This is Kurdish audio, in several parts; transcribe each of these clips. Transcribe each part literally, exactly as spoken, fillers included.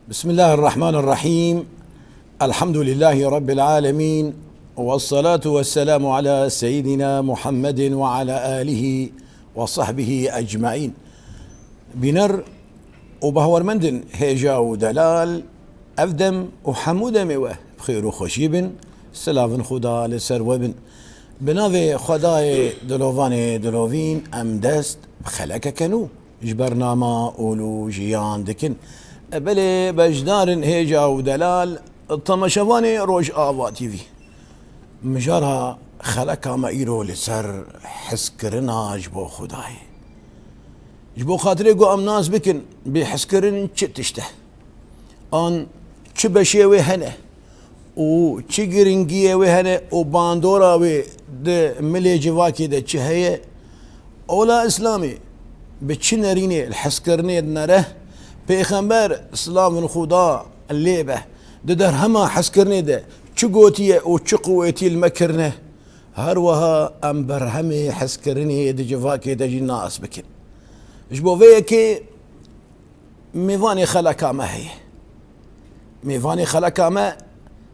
بسم الله الرحمن الرحيم. الحمد لله رب العالمين. والصلاة والسلام على سيدنا محمد وعلى آله وصحبه أجمعين. Bîner û bawermendin hêja û delal, ev dem û hemû demê we bi xêr û xweşî bin. Silavin Xuda li ser we bin. Bi navê Xwedayê dilovanê dilovîn em dest bi xelekeke nû ji bernama Ol û Jiyan dikin. E, belê beşdarin hêja û delal, temaşevanê Rojava T V. Mijara xeleka me îro li ser hezkirina ji bo Xwedayê. Ji bo xatirê ku em nas bikin, bêhezkirin çi tişt e? An çi beşê wê hene? Û çi giringiyê wê hene û bandora wê di milê civakê de çi heye? Ola Îslamê bi çi nerînê li hezkirinê dinere? Pêxember, silavin Xuda lê be, di derhema hezkirinê de çi gotiye û çi quwetî li me kirine? Her wiha em berhemê hezkirinê di civakê de jî nas bikin. Ji bo vê yekê mêvanê xeleka me heye. Mêvanê xeleka me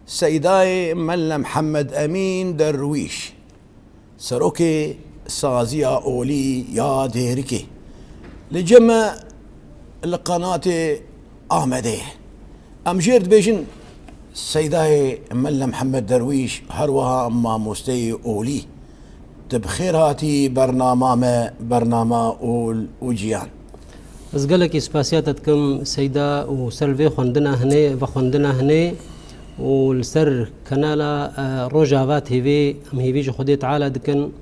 Seydayê Melle Mihemed Emîn Derwîş, serokê Saziya Olî ya Dêrikê, li cem me li qenatê Amedê ye. Em jêr dibêjin Seydayê Melle Mihemed Derwîş, her wiha mamosteyê olî. Tu bi xêr hatî bernama me, bernama Ol û Ciyan. Ez gelekî spasiya te dikim Seyda û ser vê xwendina hinê, vexwendina hinê û li ser kanala, e, Rojava T V em hêvî ji Xwedê Teala dikin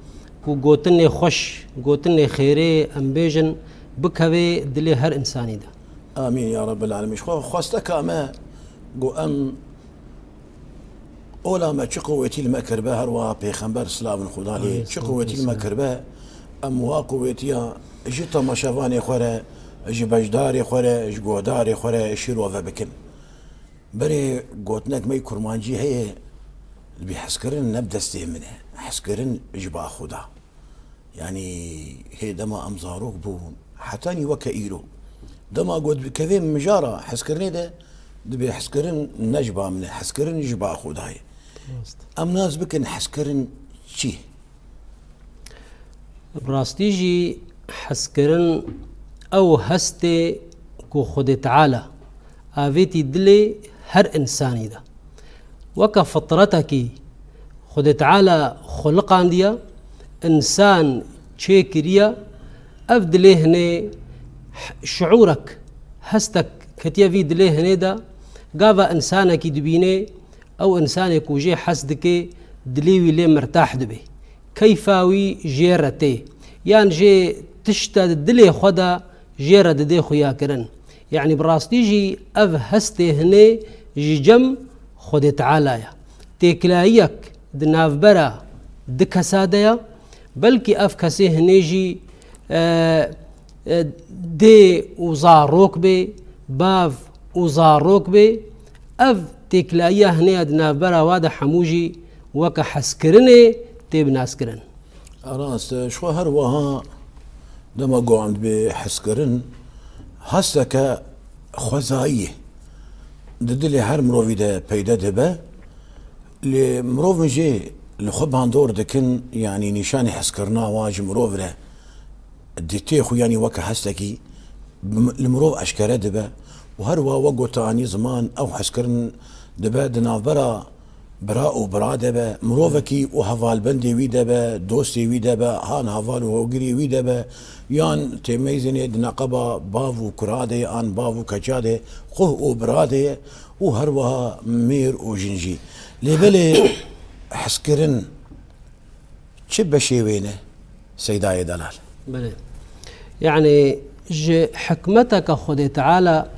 ku gotinê xweş, gotinê xêrê em bêjin bikeve dilê her însanî de. Amîn ya Rabbel Alemîn. Ji xwe xwesteka me ku em Ola me çi quwetî li me kiribe, her wiha Pêxember, silavin Xuda lê, çi quwetî li me kiribe, em wa quwetiya ji temaşevanê xwe re, ji beşdarê xwe re, ji guhdarê xwe re şîrove bikin. Berê gotinek me yê kurmancî heye, dibê hezkirin ne bi destê min e, hezkirin ji ba Xuda. Yanî hê dema em zarok bûn, hetanî weke îro. Dema got dikevê mijara hezkirinê de, dibê hezkirin ne ji ba min e, hezkirin ji ba Xwedayê. Rast. Em nas bikin hezkirin çi? Bi rastî jî hezkirin ew hestê ku Xwedê Teala avêtî dilê her însanî de. Weke fitretekî Xwedê Teala xuliqandiye, însan çêkiriye, ev dilê hinê şiûrek, hestek ketiye vî dilê hinê de, gava însanekî dibînê, ew însanê ku jê hes dike, dilê wî lê mirtah dibe. Keyfa wî jê re tê. Yan jê tişte di dilê xwe de jê re didê xuyakirin. Yanî bi rastî jî ev hestê hinê ji cem Xwedê Teala ye. Têkilayiyek di navbera di kesa de ye. Belkî ev kesê hinê jî, e, e, dê û zarok bê, bav û zarok bê. Ev têkilayiya hinê ye di navbera wa de hemû jî weke hezkirinê tê binaskirin. Rast e, ji xwe her wiha dema ku em dibê hezkirin, hesteke xwezayî ye. Di dilê her mirovî de peyde dibe. Lê mirovin jê li xwe bandor dikin, yanî nîşanê hezkirina wan ji mirov re di tê xwe, yanî weke hestekî bi, li mirov eşkere dibe û her wiha wek gotanî ziman ew hezkirin dibe di navbera bira û bira de be, mirovekî û hevalbendê wî de be, dostê wî de be, han heval û hogirê wî de be, yan tê meyzênê di neqeba bav û kura de ye, an bav û keça de ye, xuh û bira de ye û her wiha mêr û jin jî. Lê belê hezkirin çi beşê wê ne, Seydayê Delal? Belê. Yanî ji hikmeteke Xwedê Teala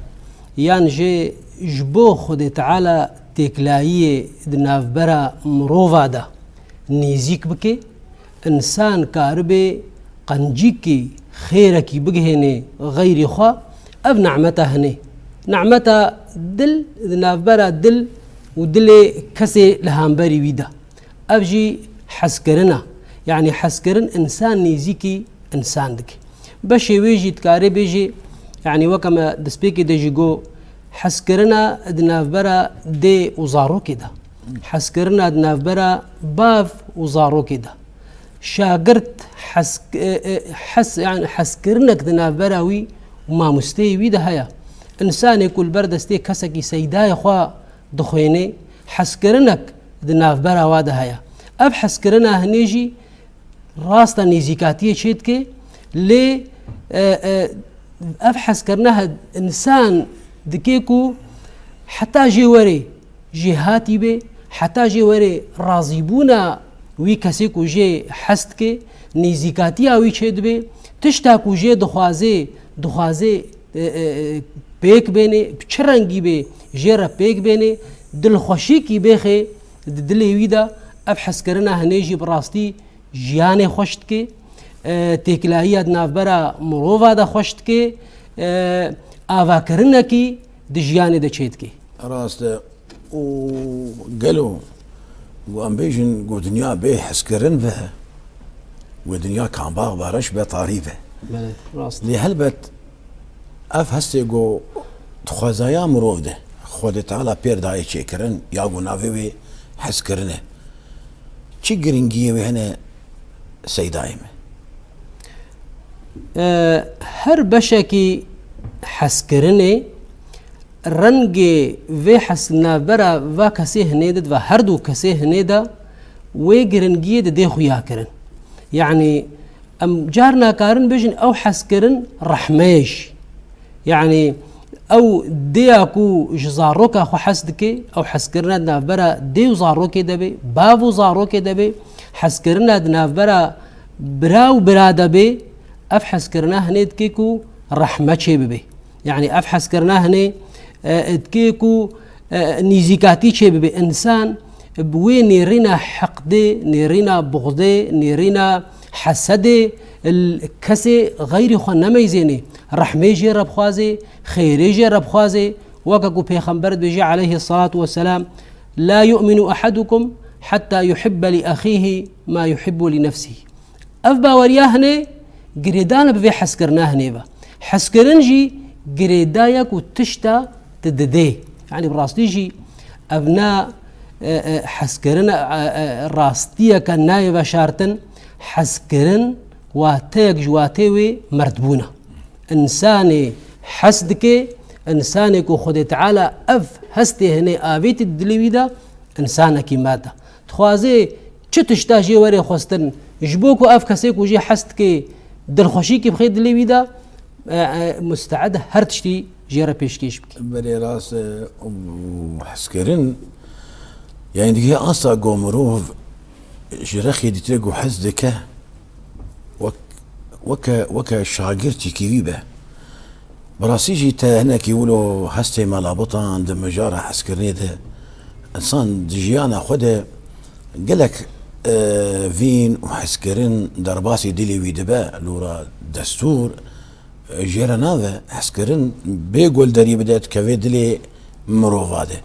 yan jê ji bo Xwedê Teala têkilayiyê di navbera mirova de nêzîk bike, însan karibe qencîkê xêrekî bigihêne xeyrî xwe, ev nemeta hinê. Nemeta dil di navbera dil û dilê kesê li hemberî wî de. Ev jî hezkirin e. Yanî hezkirin însan nêzîkî însan dike. Beşê wê jî dikarê bêjê, yanî weke me destpêkê de jî got, Hezkirina di navbera dê û zarokê de. Hezkirina di navbera bav û zarokê de. Şagirt hez, e, e, hez, yani hezkirinek di navbera wî û mamosteyê wî de heye. Însanê ku li ber destê kesekî seydayê xwe dixwêne, hezkirinek di navbera wa de heye. Ev hezkirina hinê jî rasta nêzîkatiyê çêdike, lê, e, e, ev hezkirina he-, însan dike ku heta jê were jêhatî bê, heta jê were razîbûna wî kesê ku jê hez dike, nêzîkatiya wî çêdibe, tişta ku jê dixwaze, dixwaze, e, e, e, pêk bêne, bi çi rengî bê jê re pêk bêne, dilxweşîkî bêxe di dilê wî de, ev hezkirina hinê jî bi rastî jiyanê xweş dike, e, têkilayiya di navbera mirova de xweş dike, e, avakirinekî di jiyanê de çêdike. Rast e. Û gelo, û em bêjin, ku dinya bê hezkirin be, wê dinya kambax be, reş be, tarî be. Belê, rast. Lê helbet ev hestê ku di xwezaya mirov de Xwedê Teala pêr dayê çêkirin, ya ku navê wê hezkirin e. Çi giringiyê wê hene seydayê me? E, her beşekî hezkirinê rengê vê hes-, navbera va kesê hinê de, va her du kesê hinê de wê giringiyê didê xuya kirin. Yanî em carna karin bêjin ew hezkirin rehme ye jî. Yanî ew dêya ku ji zaroka xwe hez dike, ew hezkirina di navbera dê û zarokê de bê, bav û zarokê de bê, hezkirina di navbera bira û bira de bê, ev hezkirina hinê dike ku rehme çê bibe. Yanî ev hezkirina hinê, e, dike ku, e, nîzîkatî çê bibe. Însan bi wê nêrîna heqdê, nêrîna buxdê, nêrîna hesedê, kesê xeyrî xwe nemeyzênê. Rehmê jê re bixwazê, xêrê jê re bixwazê. Weke ku Pêxember dibêje aleyhî selatu weselam, "La yu'minu ahadukum hatta yuhibbe li ahîhî ma yuhibbu li nefsî." Ev baweriya hinê girêdane bi vê hezkirina hinê ve. Hezkirin jî girêdayek û tişta tu didê. Yanî bi rastî jî ev ne, e, e, hezkirin, e, e, rastiyeke nayê veşartin. Hezkirin wateyek ji wateyê wê merdbûn e. Însanê hez dike, însanê ku Xwedê Teala ev hestê hinê avêtî di dilê wî de, însanekî merd e. Dixwaze çi tişta jê were xwestin, ji bo ku ev kesê ku jê hez dike, dilxweşîkî bixê dilê wî de, e, e, musteed e her tiştî jê re pêşkêş bike. Belê rast e, û hezkirin, yani digihê asta ku mirov ji rexê dîtire ku hez dike, wek, weke, weke şagirtîkî wî be. Bi rastî jî te hinekî wilo hestê melabitan di mijara hezkirinê de, însan di jiyana xwe de gelek, e, vîn û hezkirin derbasî dilê wî dibe, lûra destûr, e, jê re nave hezkirin bê guhdarî bide, dikeve dilê mirova de.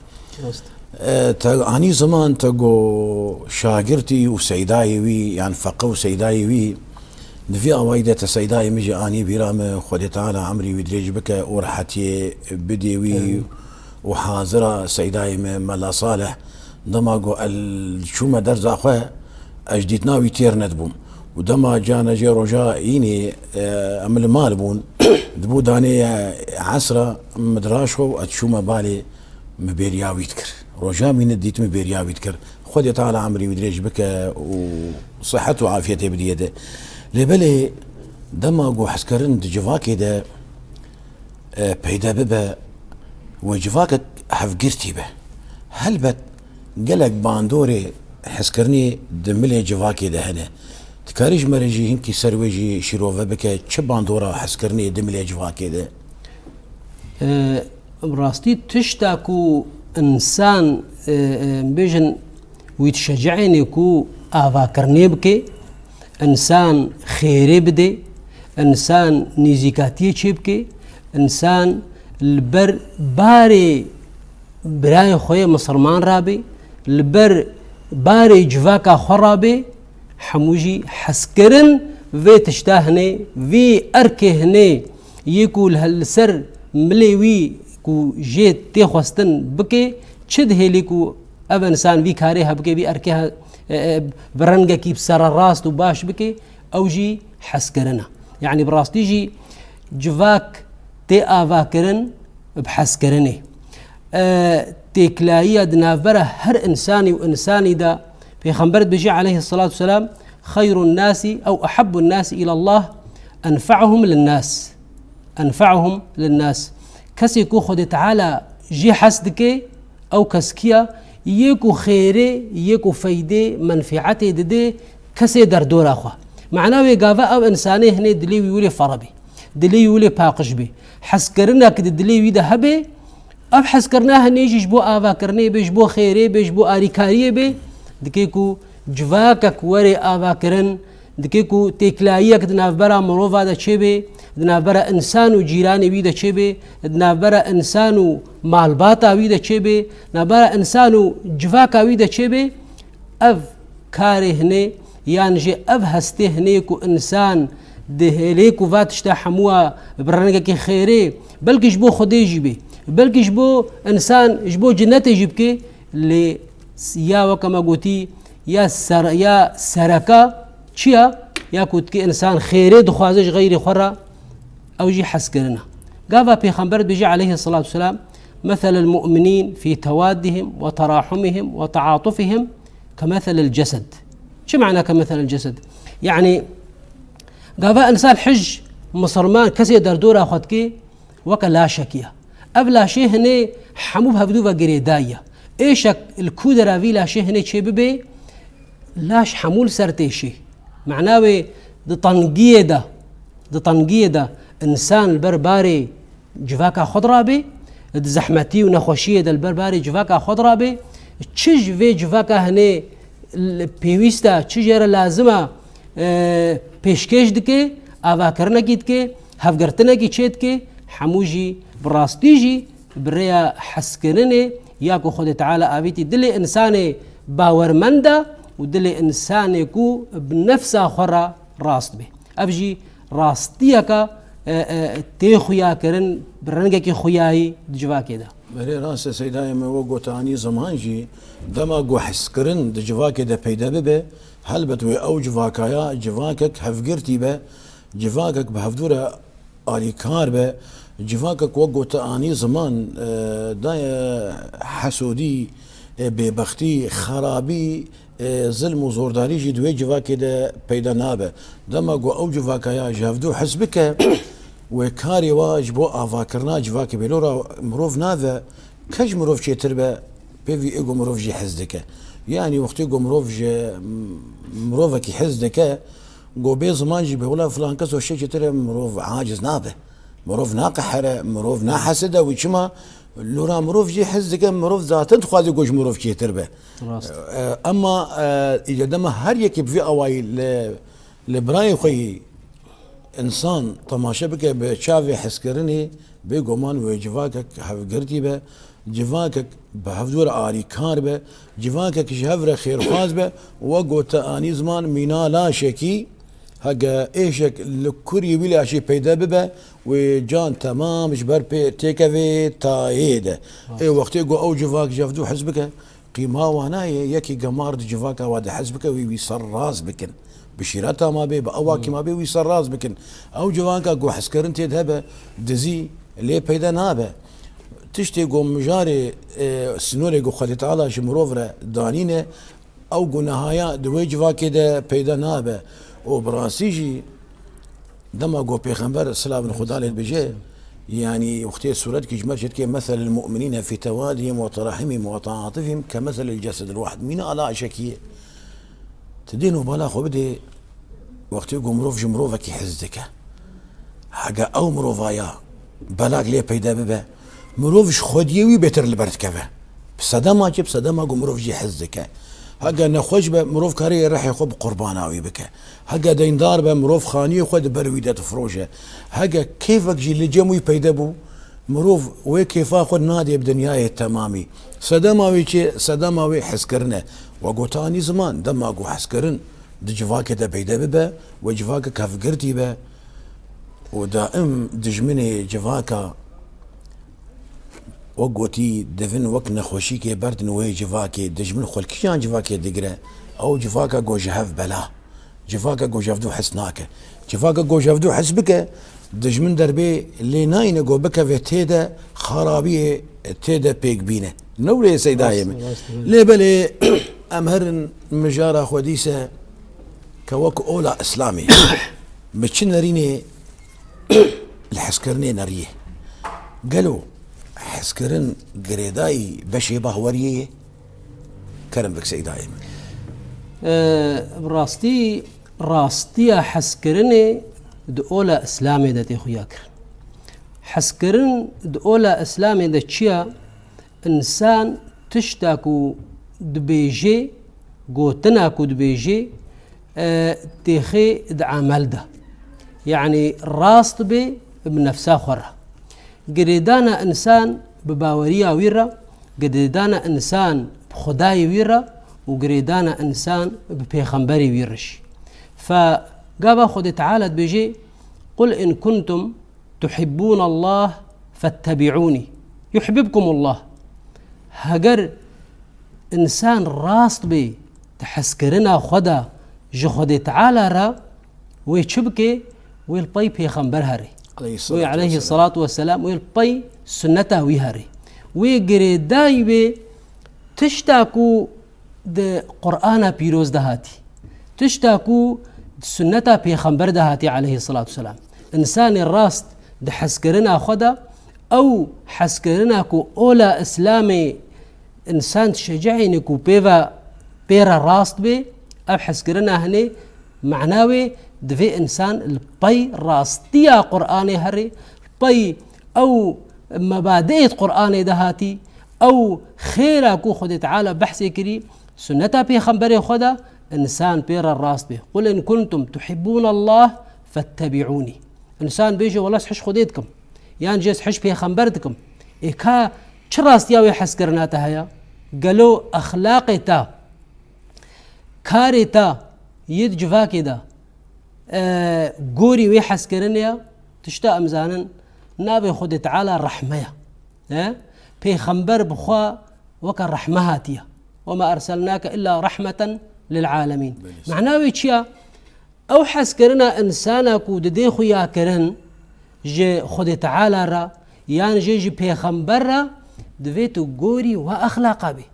Rast. E, te anî ziman te got şagirtî û seydayê wî, yan feqe û seydayê wî, di vî awayî de te seydayê min jî anî bîra min, Xwedê Teala emrî wî dirêj bike û rehetiyê bidê wî. Amîn. Û hazira seydayê min Mela Salih, dema got el çûme derza xwe, ez ji dîtina wî têr nedibûm. Û dema cana jê roja înê, e, em li mal bûn, dibû danê esra, min diraş xwe û ez çûme balê, min bêriya wî dikir. Roja min dît, min bêriya wî dikir. Xwedê Teala emrî wî dirêj bike û sihet û afiyetê bidiyê de. Lê belê dema ku hezkirin di civakê de, e, peyde bibe, wê civakek hevgirtî be. Helbet gelek bandorê hezkirinê di milê civakê de hene. Dikarî ji me re jî hinkî ser wê jî şîrove bike, çi bandora hezkirinê di milê civakê de? E, bi rastî tişta ku însan, e, e, bêjin wî dişece'êne ku avakirinê bike, însan xêrê bide, însan nêzîkatiyê çêbike, însan li ber barê birayê xwe yê misilman rabê, li ber barê civaka xwe rabê, hemû jî hezkirin vê tişta hinê, vê erkê hinê yê ku li, li ser milê wî ku jê tê xwestin bike, çi dihêlî ku ev insan vî karê hebike, vî erkê he-, e, e, bi rengekî bi sererast û baş bike, ew jî hezkirin e. Yanî bi rastî jî civak tê avakirin bi hezkirinê. E, têkilayiya di navbera her insanî û insanî de, Pêxember dibêje aleyhisselatu vesselam, "Xeyrun nasi ew ehabbun nasi ilallah enfa'uhum linnas." Enfa'uhum linnas. Kesê ku Xwedê Teala jê hez dike, ew kes kî ya? Yê ku xêrê, yê ku feydê, menfeetê didê kesê derdora xwe. Mana wê gava ew insanê hinê dilê wî wile fere bê. Dilê wî wile paqij bê. Hezkirinek di dilê wî de hebe, ev hezkirina hinê jî ji bo avakirinê bê, ji bo xêrê bê, ji bo arîkariyê bê, dike ku civakek were avakirin, dike ku têkilayiyek di navbera mirova de çêbê, di navbera insan û cîranê wî de çêbê, di navbera insan û malbata wî de çêbê, navbera insan û civaka wî de çêbê, ev karê hinê, yan jî ev hestê hinê ku insan dihêlê ku va tişta hemûa bi rengekî xêrê, belkî ji bo Xwedê jî bê, belkî ji bo insan, ji bo cinetê jî bike, lê ya weke me gotî, ya ser-, ya sereka çi ya? Ya ku dikê insan xêrê dixwaze ji xeyrê xwe re, ew jî hezkirin e. Gava Pêxember dibêje aleyhisselatu vesselam, "Meselul mu'minîn fî tewaddihim ve terahumihim ve taatufihim kemeselil cesed." Çi mana kemeselil cesed? Yanî gava insan hij, misilman, kesê derdora xwe dikê, weke laşekî ye. Ev laşê hinê hemû bi hevdû ve girêdayî ye. Êşek li ku dera vî laşê hinê çê bibe, laş hemû li ser têşê. Mana wê di tengiyê de, di tengiyê de insan li ber barê civaka xwe dirabê, di zehmetî û nexweşiyê de li ber barê civaka xwe dirabê, çi ji vê civaka hinê li pêwîst e, çi jê re lazim e, e, pêşkêş dike, avakirinekî dike, hevgirtinekî çê dike, hemû jî bi rastî jî bi rêya hezkirinê ya ku Xwedê Teala avîtî dilê insanê bawermend e û dilê insanê ku bi nefsa xwe re rast be. Ev jî rastiyeke, e, e, tê xuyakirin bi rengekî xuyayî di civakê de. Belê rast e Seydayê me, we gotanî ziman jî dema ku hezkirin di civakê de peyde bibe, helbet wê ew civakaya civakek hevgirtî be, civakek bi hevdû re alîkar be, civakek wek gotanî ziman, e, daye hesodî, e, bêbextî, xerabî, e, zilm û zordarî jî di wê civakê de peyda nabe. Dema ku ew civaka ya ji hevdû hez bike, wê karê wa ji bo avakirina civakê bê. Lora mirov nave, ke ji mirov çêtir be, pêvî ê ku mirov jî hez dike. Yanî wextê ku mirov ji mirovekî hez dike, ku bê ziman jî bê, wela filan kes weşê çêtir e, mirov aciz nabe. Mirov naqehere, mirov naheside wî. Çima? Lora mirov jî hez dike, mirov zaten dixwaze ku ji mirov çêtir be. Rast. E, ema, e, îca dema her yekê bi vî awayî li, li birayê xwe yî însan temaşe bike bi çavê hezkirinê, bêguman wê civakek hevgirtî be, civakek bi hevdû re alîkar be, civakek ji hev re xêrxwaz be, wek gote anî ziman mîna laşekî, heke êşek li kurî wî laşê peyde bibe, wê can temam ji ber pê têkevê tayê de. Rast. Ê wextê ku ew civak ji hevdû hez bike, qîma wana ye, yekî gemar di civaka wa de hez bike, wî wî ser rast bikin. Bi şîreta ma bê, bi awakî ma bê, wî ser rast bikin. Ew civaka ku hezkirin tê de hebe, dizî lê peyde nabe. Tiştê ku mijarê, e, sînorê ku Xwedê Teala ji mirov re danîne, ew gunahaya di wê civakê de peyda nabe. Û bi rastî jî dema ku Pêxember, silavên Xuda lê dibêje, yanî wextê sûretkî ji me re çêdike, "Meselil mu'minîne fî tewadihim ve terahimihim ve taatufihim ke meselil cesedil wahid." Mîna laşekî ye. Tu dê nû bala xwe bidê, wextê ku mirov ji mirovekî hez dike. Hege ew mirovaya belak lê peyde bibe, mirov ji xwediyê wî bêtir li ber dikeve. Bi sedema çi? Bi sedema ku mirov jî hez dike. Hege nexweş be, mirov karê rihê xwe bi qurbana wî bike. Hege deyndar be, mirov xaniyê xwe di ber wî de difroşe. Hege kêfek jî li cem wî peyde bû, mirov wê kêfa xwe nadê bi dinyayê temamî. Sedema wê çi? Sedema wê hezkirin e. We gotanî ziman, dema ku hezkirin di civakê de peyde bibe, we civakek hevgirtî be û daim dijminê civaka wek gotî, divin wek nexweşîkê berdin wê civakê, dijmin xwe li kîjan civakê digire, ew civaka ku ji hev bela, civaka ku ji hevdû hez nake. Civaka ku ji hevdû hez bike, dijmin derbê lê nayîne ku bikeve tê de xarabiyê tê de pêk bîne. Ne wile ye Seydayê min. Rast, rast, rast. Lê belê em herin mijara xwe dîse ke wek ola Îslamê bi çi nerînê li hezkirinê nerî ye. Gelo hezkirin girêdayî beşê bahweriyê ye? Kerem bik Seydayê min. Ee, bi rastî, rastiya hezkirinê di ola Îslamê de tê xuya kirin. Hezkirin di ola Îslamê de çi ya? Însan tişta ku dibêje, gotina ku dibêje, e, têxê di emel de. Yanî rast bê bi nefsa xwe re. Girêdana însan bi baweriya wî re, girêdana însan bi Xwedayê wî re û girêdana însan bi pêxemberê wî re jî. Fe gava Xwedê Teala dibêje, "Qul in kuntum tuhibbûnallah fettebi'ûnî yuhbibkumullah." Heger însan rast bê di hezkirina xwe de ji Xwedê Teala re, wê çi bike? Wê li pey pêxember herê. Wê aleyhî salatu vesselam, wê li pey sunneta wî herê. Wê girêdayî bê tişta ku di Qur'ana pîroz de hatî, tişta ku di sunneta pêxember de hatî aleyhî salatu vesselam. Însanê rast di hezkirina xwe de, ew hezkirina ku ola Îslamê însan dişecihîne ku pê ve, pê re rast bê, ev hezkirina hinê mana wê divê însan li pey rastiya Qur'anê herê, li pey ew mebadiê di Qur'anê de hatî, ew xêra ku Xwedê Teala behsê kirî, sunneta pêxemberê xwe de, însan pê re rast bê. "Qul in kuntum tuhibbûnallah fettebi'ûnî." Însan bêje, "Wela ez hej Xwedê dikim." Yan jî "Ez hej pêxember dikim." Ê ka çi rastiya wê hezkirina te heye? Gelo exlaqê te, karê te yê di civakê de, e, gorî wê hezkirinê ye? Tişta em zanin, navê Xwedê Teala rehme ye. E? Pêxember bi xwe weke rehme hatiye. "Wema erselnake illa rehmeten lil alemîn." Belê. Mana wê çi ye? Ew hezkirina însana ku didê xuya kirin ji Xwedê Teala re yan jî ji pêxember re, divê tu gorî we exlaqa bî.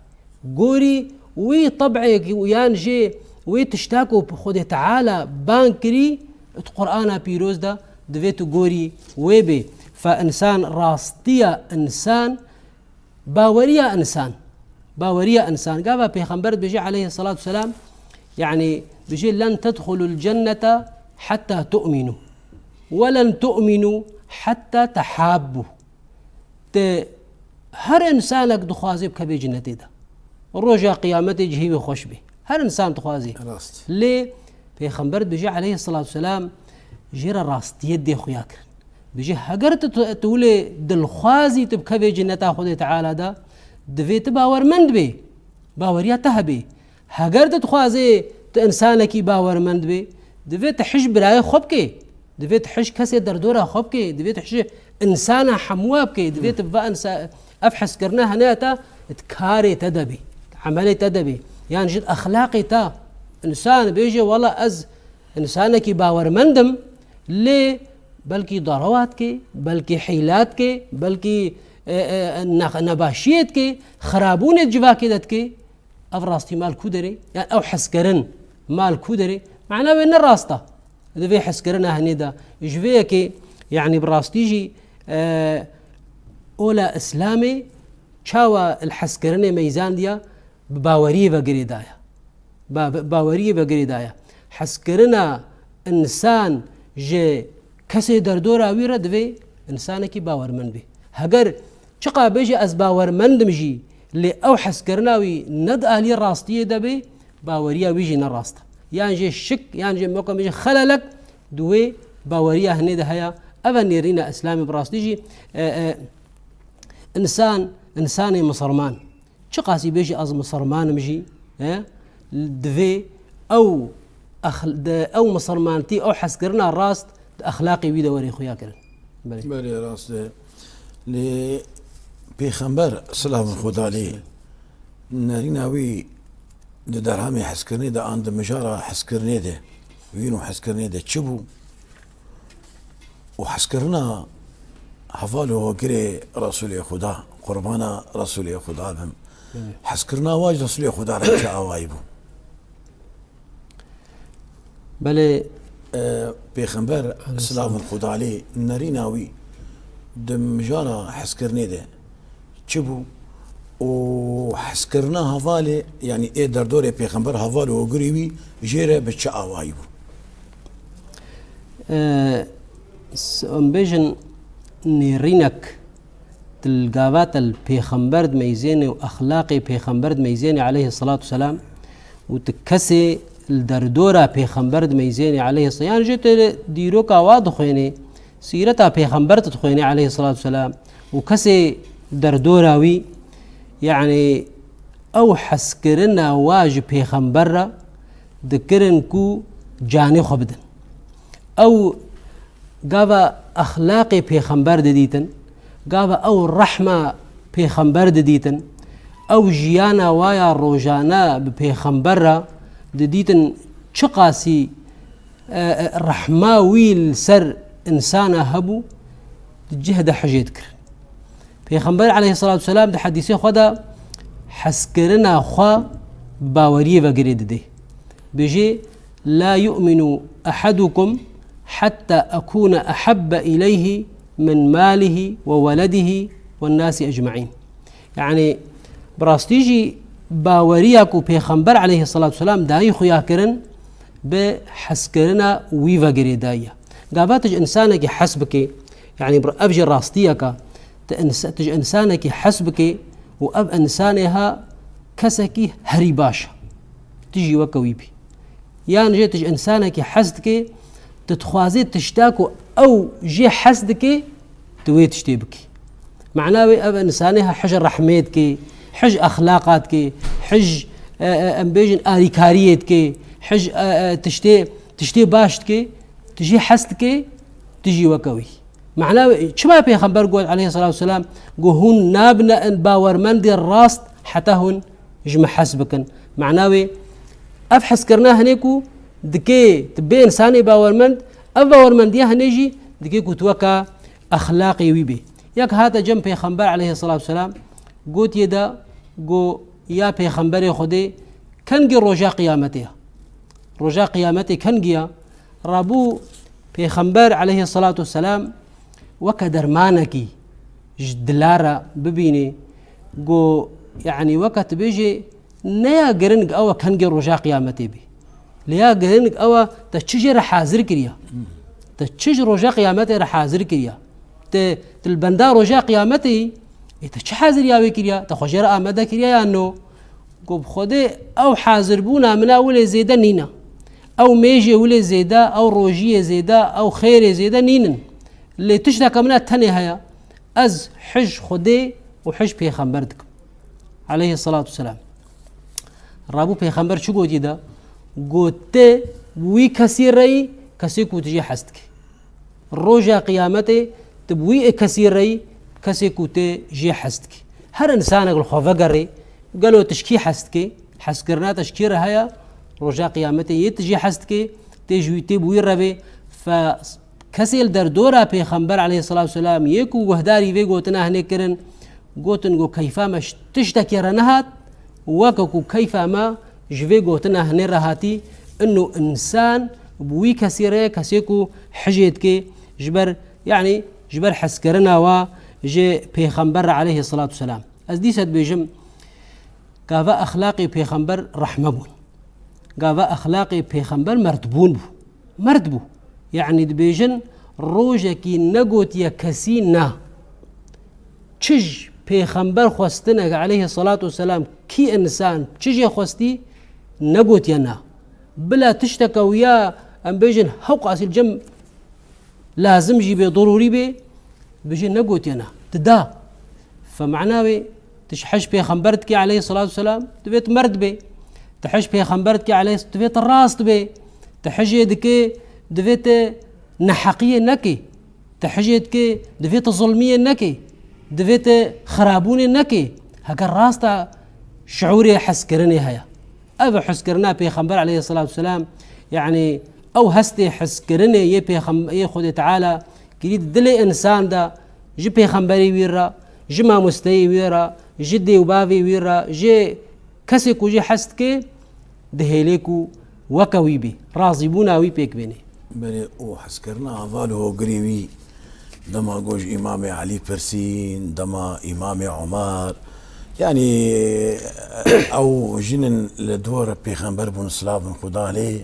Gorî wî teb'ê ku yan jî wê tişta ku Xwedê Teala bang kirî di Qur'ana pîroz de, divê tu gorî wê bê. Fe însan rastiya însan Baweriya însan. Baweriya însan. Gava Pêxember dibêje aleyhissalatu vesselam, yanî dibêje, "Len tedxulul cennete hatta tu'minu. Ve len tu'minu hatta tehabbu." Te her însanek dixwaze bikeve cennetê de. Roja qiyametê cihê wî xweş bê. Her însan dixwaze. Rast. Lê Pêxember dibêje aleyhissalatu vesselam, jê re rastiyê dê xuya kirin. Dibêje, heger tu, tu, tu wile dilxwazî tu bikevê cenneta Xwedê Teala de, divê tu bawermend bê. Baweriya te hebê. Heger tu dixwazê tu însanekî bawermend bê, divê tu hij birayê xwe bikê. Divê tu hij kesê derdora xwe bikê. Divê tu hij însana hemûya bikê. Divê tu va însa-, ev hezkirina hene ya te di karê te de bê. Di emelê te de bê. Yan jî di exlaqê te. Însan bêje, wela ez însanekî bawermend im, lê belkî darawa dike, belkî hîla dike, belkî, e, e, ne-, nebaşiyê dike, xirabûnê di civakê de dike. Ev rastî ma li ku derê? Yan ew hezkirin ma li ku derê? Mana wê ne rast e. Di vê hezkirina hinê de. Ji vê yekê, yanî bi rastî jî, e, ola Îslamê çawa li hezkirinê meyzandiya? Bi baweriyê ve girêdaya. Ba-, bi baweriyê ve girêdaya. Hezkirina însan ji kesê derdora wî re divê însanekî bawermend bê. Heger çiqa bêje ez bawermend im jî, lê ew hezkirina wî ne di aliyê rastiyê de bê, baweriya wî jî ne rast e. Yan jê şik, yan jê moka bêje xelelek di wê baweriya hinê de heye. Ev e nêrîna Îslamê bi rastî jî, e, e, însan, însanê misilman. Çiqasî bêjî ez misilman im jî, he? Divê ew exl-, de, ew misilmantî, ew hezkirina rast di exlaqê wî de were xuya kirin. Belê. Belê, rast e. Lê Pêxember, silavên Xwedê lê, nerîna wî di derhemê hezkirinê de an di mijara hezkirinê de, wîn û hezkirinê de çi bû? Û hezkirina heval û hogirê Resûlê Xuda, qurbana Resûlê Xuda bim. Evet. Hezkirina wa ji Resûlê Xuda re çi awayî bû? Belê. E, Pêxember, Aleyhisselam, silavên Xuda lê, nerîna wî di mijara hezkirinê de çi bû? Û hezkirina hevalê, yanî ê derdorê Pêxember, heval û hogirê wî jê re bi çi awayî bû? E, s-, em bêjin nêrînek Til gava te li pêxember dimeyzêne û exlaqê pêxember dimeyzêne aleyhisselatu vesselam û tu kesê li derdora pêxember dimeyzêne aleyhisselam, yan jê tu dîroka wa dixwêne, sîreta pêxember tu dixwêne aleyhisselatu vesselam û kesê derdora wî, yanî ew hezkirina wa ji pêxember re dikirin ku canê xwe bidin. Ew gava exlaqê pêxember didîtin, gava ew rehma pêxember didîtin, ew jiyana wa ya rojane bi pêxember re didîtin, çiqasî, e, e, rehma wî li ser insana hebû, di cih de hijê dikirin. Pêxember aleyhisselatu vesselam di hedîsê xwe de hezkirina xwe bi baweriyê ve girê didê. Bêjê, "La yu'minu ahadukum hatta akuna ahabbe ileyhi min malihi ve weledihi ve nasi ecmaîn." Yanî, bi rastî jî baweriya ku Pêxember aleyhisselatu vesselam dayî xuya kirin, bi hezkirina wî ve girêdayî ye. Gava tu ji însanekî hez bikê, yanî bi-, ev jî rastiyeka, tu ins-, tu ji însanekî hez bikê û ev însanê ha kesekî herî baş e. Tu jî weke wî bî. Yan jê tu ji însanekî hez dikê, tu dixwazê tişta ku ew jê hez dikê, tu wê tiştê bikî. Mana wê ev însanê ha hij rehmê dikê, hij exlaqa dikê, hij, e, e, em bêjin arîkariyê dikê, hij, e, e, tiştê, tiştê baş dikê, tu jê hez dikê, tu jî weke wî. Mana wê, çima Pêxember got aleyhisselatu vesselam, got, "Hûn nabine in bawermendê rast heta hûn ji min hez bikin." Mana wê, ev hezkirina hinê ku dikê tu bê însanê bawermend, ev bawermendiya hinê jî dikê ku tu weka exlaqê wî bê. Yek hate cem Pêxember aleyhisselatu vesselam, gotiye de, got, "Ya Pêxemberê Xwedê, kengî roja qiyametê ye? Roja qiyametê kengî ye?" Rabû Pêxember aleyhisselatu vesselam weke dermanekî ji dila re bibînê, got, yanî weke tu bêjê, ne ya giring ew e kengê roja qiyametê bê. Lê ya giring ew e te çi jê re hazir kiriye? Te çi ji roja qiyametê re hazir kiriye? Te, te li benda roja qiyametê yî, ê te çi haziriya wê kiriye? Te xwe jê re amade kiriye ya no? Ku bi Xwedê ew hazirbûna min a wilê zêde nîne. Ew mêjê wilê zêde, ew rojiyê zêde, ew xêrê zêde nînin. Lê tişteke min a tenê heye. Ez hij Xwedê û hij Pêxember dikim. Aleyhisselatu vesselam. Rabû Pêxember çi gotiye de? Got, "Te wî kesî re yî, kesê ku tu jê hez dikî. Roja qiyametê tu bi wî kesî re yî, kesê ku tu jê hez dikî." Her însanek li xwe vegerê, gelo tu ji kî hez dikê? Hezkirina te ji kî re heye? Roja qiyametê yê tu jê hez dikê, tê ji wî, tê bi wî re bê. Fe Kesê li derdora Pêxember aleyhisselatu vesselam yê ku guhdarî vê gotina hinê kirin, gotin ku keyfa me ji tiştekê re nehat, weke ku keyfa me ji vê gotina hinê re hatî, ino însan bi wî kesî re ye, kesê ku hijê dike ji ber, yanî ji ber hezkirina wa ji Pêxember re aleyhisselatu vesselam. Ez dîsa dibêjim, gava exlaqê Pêxember rehme bûn. Gava exlaqê Pêxember merdbûn bû. Merd bû. Yanî dibêjin, rojekî negotiye kesî na. Çi ji Pêxember xwestinek aleyhisselatu vesselam, kî însan çi jê xwestî, negotiye na. Bila tişteke wiya, em bêjin, hewqasî li cem lazim jî bê, dirûrî bê, bi jê negotiye na. Dida. Fe mana wê, tu ji hij pêxember dikê aleyhisselatu vesselam, divê tu merd bê. Tu hij pêxember dikê aleyhis-, divê tu rast bê. Tu hijê dikê, divê tu neheqiyê nekê. Tu hijê dikê, divê tu zulmiyê nekê. Divê te xirabûnê nekê, heke rasta şiûrê hezkirinê heye. Ev hezkirina Pêxember aleyhisselatu vesselam, yanî ew hestê hezkirinê yê Pêxem-, yê Xwedê Teala kirî di dilê însan de, ji pêxemberê wî re, ji mamosteyê wî re, ji dê û bavê wî re, ji kesê ku jê hez dike, dihêlê ku weke wî bî, razîbûna wî pêk bênê. Belê, û hezkirina heval û hogirê wî, dema ku ji Îmamê Elî pirsîn, dema Îmamê Omer, yanî ew jin in li dor pêxember bûn, silav bin Xuda lê,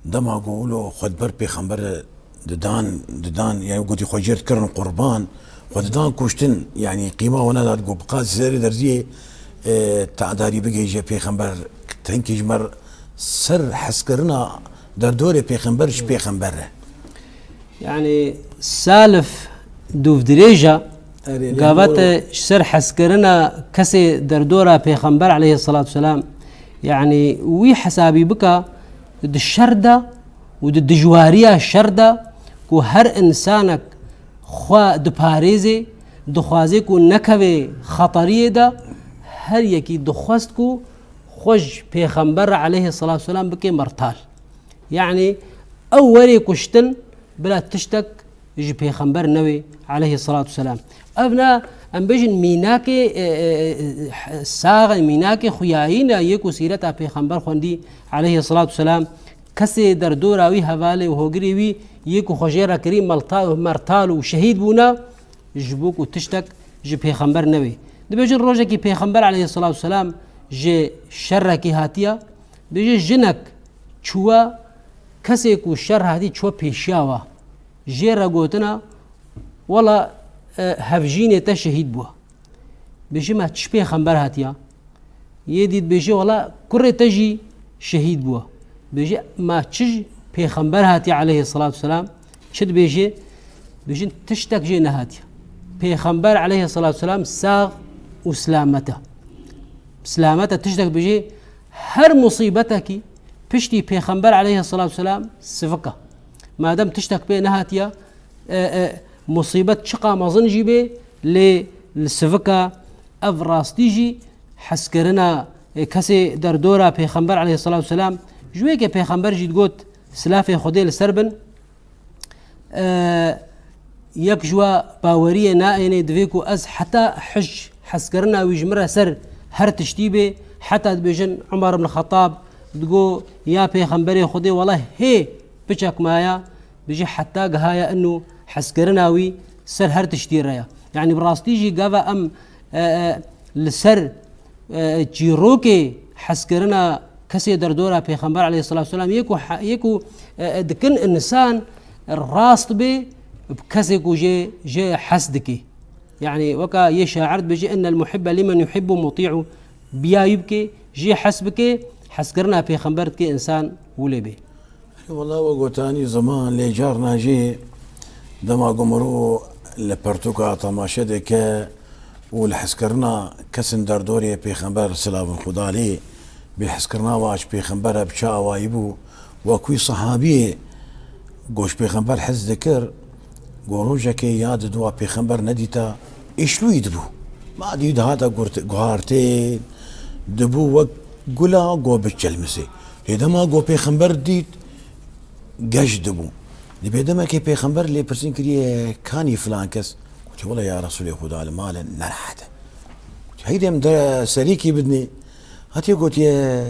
dema ku wilo xwe di ber pêxember didan, didan, yanî gotî xwe jê dikirin qurban, xwe didan kuştin, yanî qîma wana dat, got, bi qasî serê derziyê, e, te'darî bigihîje pêxember, tenkî ji me ser hezkirina derdorê pêxember ji pêxember re. Yanî salif dûvdirêj e, erê, gava te ji ser hezkirina kesê derdora pêxember aleyhisselatu vesselam, yanî wî hesabî bika di şer de û di dijwariya şer de ku her însanek xwe diparêzê, dixwazê ku nekeve xeteriyê de, her yekî dixwest ku xwe ji Pêxember re aleyhisselatu vesselam bike mertal. Yanî ew werê kuştin bila tiştek ji Pêxember newê aleyhisselatu vesselam. Ev ne, em bêjin mînakê, e, e, e, sax e, mînakê xuyayî ne yê ku sîreta Pêxember xwendî aleyhisselatu vesselam. Kesê derdora wî, hevalê û hogirê wî yê ku xwe jê re kirî melta-, mertal û şehîd bûne, ji bo ku tiştek ji Pêxember newê. Dibêjin rojekî Pêxember aleyhisselatu vesselam ji şerekî hatiye, dibêje jinek çûwe, kesê ku şer hatî çûwe pêşiya we, jê re gotina, wela, e, hevjînê te şehîd bû. Bêje, me çi pêxember hatiya? Yê dî dibêje, wela kurê te jî şehîd bû. Bêje, me çi pêxember hatiye aleyhisselatu vesselam? Çi dibêje? Bêjin tiştek jê nehatiye. Pêxember aleyhisselatu vesselam sax û silamet e. Silamet e, tiştek bêje, her musîbetekî piştî Pêxember aleyhisselatu vesselam sivik e. Madem tiştek pê nehatiye, e, e, musîbet çiqa mezin jî bê, lê li sivik e. Ev rastî jî hezkirina, e, kesê derdora Pêxember aleyhisselatu vesselam, ji wê ke Pêxember jî digot, silafê Xwedê li ser bin, e, yek ji we baweriyê naênê, divê ku ez heta hij hezkirina wî ji min re ser her tiştî bê, heta dibêjin Umar ibn Xettab digo, ya Pêxemberê Xwedê, wela hê piçek maya, bijî heta gihaya inu hezkirina wî ser her tiştî re ya. Yanî bi rastî jî gava em, e, e, li ser, e, çîrokê hezkirina kesê derdora Pêxember aleyhisselatu vesselam yê ku he-, yê ku, e, e, dikin însan rast bê bi kesê ku jê, jê hez dikê. Yanî weka yê şair dibêje, "Innel muhibbe limen yuhibbu mutî'u." Biya wî bike, jê hez bike, hezkirina Pêxember dike însan wile bê. Wela we gotanî ziman lê carna jî dema ku mirov li pertûka temaşe dike û li hezkirina kesên derdorê Pêxember silavin Xuda lê bê, hezkirina we ji Pêxember re bi çi awayî bû, wek wî sehabiyê ku ji Pêxember hez dikir, ku rojekê ya di dua Pêxember nedîta, îşlûyî dibû. Ma dî dihata gurt-, guhartê, dibû wek gula ku bi çelmisê. Lê dema ku Pêxember dît, geş dibû. Di bê demekê Pêxember lê pirsîn kiriye, "Kanî filan kes?" Gotiye, "Wela ya Resûlê Xuda, li mal e, nerehet e." Gotiye, "Heydê em de serîkî bidinê." Hatiye gotiye,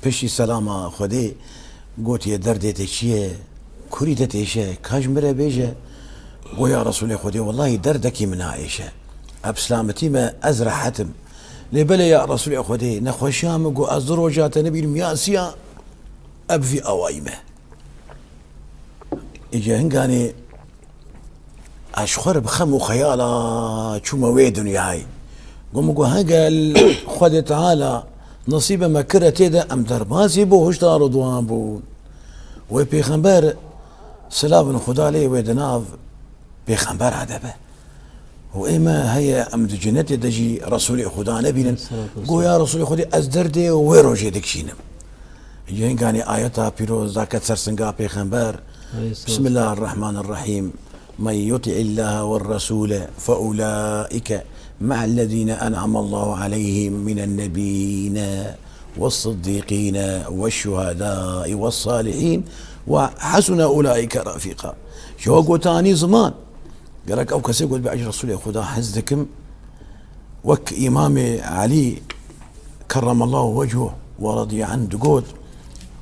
piştî selama Xwedê, gotiye, "Derdê te çi ye? Kurî te têşe? Ka ji min re bêje." Go, "Ya Resûlê Xwedê, wellahî derdekî min naêşe. Ev silametî me, ez rehet im. Lê belê ya Resûlê Xwedê, nexweşiya min ku ez du roja te nebînim ya siya, ev vî awayî me." Îca hinganê ez ji xwe re bi xem û xeyala çûme wê dinyayê. Got min, got, "Hegel Xwedê Teala nesîbe me kire tê de, em derbasî bihuşta Ridwan bûn." Wê Pêxember, silavin Xuda lê wê, di nav Pêxembera de be. Û ê me heye em di cenetê de jî Resûlê Xuda nebînin. Aleyhisselatu vesselam. Go, "Ya Resûlê Xwedê, ez derdê wê rojê dikişînim." Yenganê ayeta pîroz daket ser singa Pêxember. Aleyhisselatu vesselam. Bismillahirrahmanirrahîm. من يطع الله والرسول فأولئك مع الذين أنعم الله عليهم من النبيين والصديقين والشهداء والصالحين وحسن أولئك رفيقا. Ji we gotanî ziman. Gerek ew kesê got, "Bi ej Resûlê Xuda hez dikim." Wek Îmamê Elî kerremallahu wechhu ve radiye anh digot,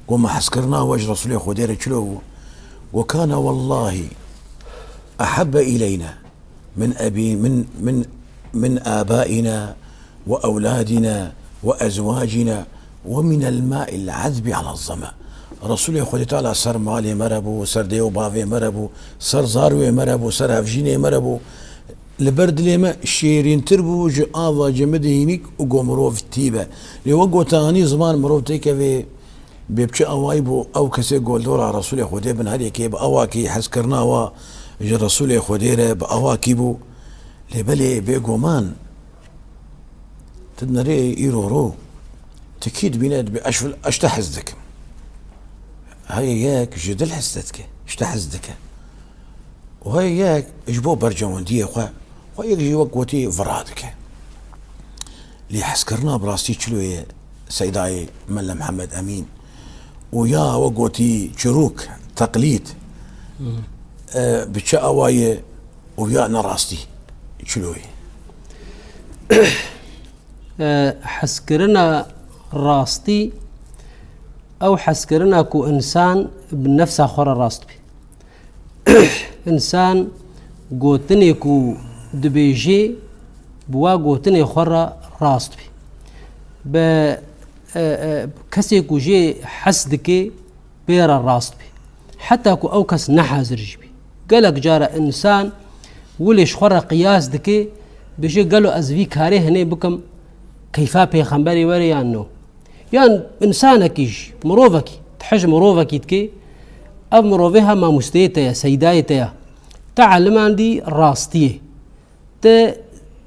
got, "Me hezkirina we ji Resûlê Xwedê re çilo bû?" Got, "Kana wallahi ehebbe ileyna min ebî, min, min, min abaina ve ewladina ve ezwacina ve minel ma'il azbi ala zema." Resûlê Xwedê Teala ser malê me re bû, ser dê û bavê me re bû, ser zarwê me re bû, ser hevjînê me re bû. Li ber dilê me şêrîntir bû ji ava cemidê hînîk û go mirov tî be. Lê we gotanî ziman mirov têkevê bê bi çi awayî bû ew kesê goldora Resûlê Xwedê bin her yekê bi awakî hezkirina wa ji Resûlê Xwedê re bi awakî bû. Lê belê bêguman tu nerê îro ro tu kî dibîne dibê eş, eş te hez dikim. Heye yek ji dil hez te dike, ji te hez dike. Û heye yek ji bo bercewendiyê xwe, xwe yek jî wek gotî vira dike. Lê hezkirina bi rastî çilo ye Seydayê Mele Mihemed Emîn? Û ya wek gotî çirûk, teqlîd, e, bi çi awa ye û ya ne rastî çilo ye? E, hezkirina rastî, ew hezkirina ku însan bi nefsa xwe re rast bî. Însan gotinê ku dibêjê, bi wa gotinê xwe re rast bî. Bi, e, e, kesê ku jê hes dike, pê re rast bî. Heta ku ew kes ne hazir jî bî. Gelek cara însan wilê ji xwe re qiyas dike, dibêje, "Gelo ez vî karê hinê bikim, keyfa pêxemberê were yan no?" Yan însanekî jî, mirovekî, tu hej mirovekî dikê, ev mirovê ha mamosteyê te ye, seydayê te ye. Te elimandî rastiyê. Te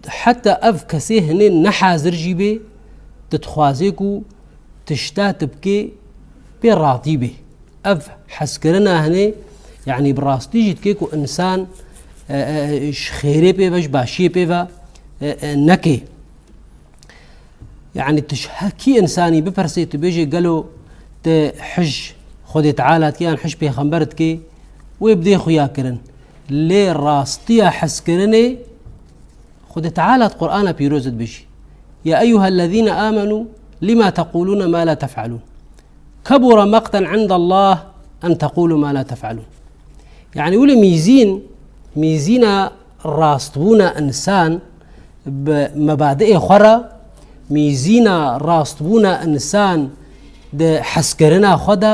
heta ev kesê hinê ne hazir jî bê, tu dixwazê ku tişta tu bikê pê ratî bê. Ev hezkirina hinê, yanî bi rastî jî dikê ku însan, e, e, ji xêrê pê ve, ji başiyê pê ve, e, e, nekê. Yanî tu ji her kî însanî bipirsê, tu bêjê gelo tu hij Xwedê Teala dikê yan hij pêxember dikê, wê bidê xuya kirin. Lê rastiya hezkirinê Xwedê Teala di Qur'ana Pîroz de dibêjî, "Ya eyyuhellezîne âmenû lima teqûlûne ma la tef'elûn. Kebura meqten indallâh en teqûlû ma la tef'elûn." Yanî wile mîzîn, mîzîna rastbûna însan bi mebadiê xwe re, mîzîna rastbûna însan di hezkirina xwe de,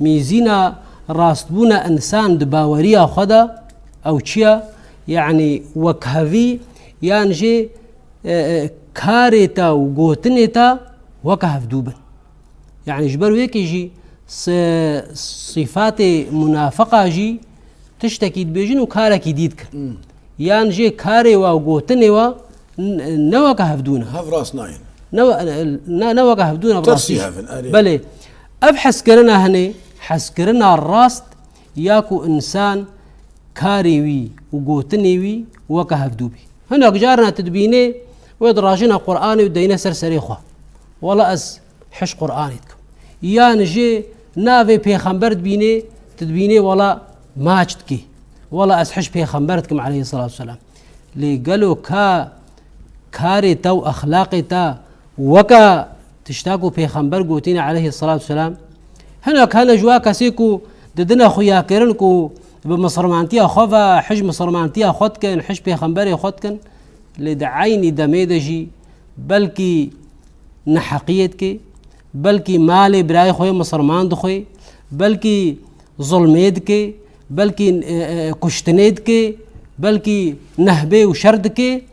mîzîna rastbûna însan di baweriya xwe de, ew çi ye? Yanî wekhevî yan jî, e, e, karê te û gotinê te weke hevdû bin. Yanî ji ber wê yekê jî si-, sîfatê munafiqa jî tiştekî dibêjin û karekî dî dikin. Hmm. Yan jê karê wa û gotinê wa n-, ne weke hevdû ne. Hev rast nayên. Ne we-, ne, ne weke hevdû ne bi rastî. Tersî hev in, erê. Belê. Ev hezkirina hinê, hezkirina rast ya ku însan karê wî û gotinê wî weke hevdû bî. Hinek carna tu dibînê, wê dirajine Qur'anê û deyne ser serê xwe. Wela ez hij Qur'anê dikim. Yan jê navê pêxember dibînê, tu dibînê wela maç dikê. Wela ez hij pêxember dikim aleyhisselatu vesselam. Lê gelo ka karê te û exlaqê te weke tişta ku pêxember gotîne aleyhisselatu vesselam? Hinek hene ji wa kesê ku didine xuyakirin ku bi misilmantiya xwe ve hij misilmantiya xwe dikin, hij pêxemberê xwe dikin, lê di eynî demê de jî belkî neheqiyê dike, belkî malê birayê xwe yê misilman dixwe, belkî zulmê dike, belkî, e, e, kuştinê dike, belkî nehbê û şer dike.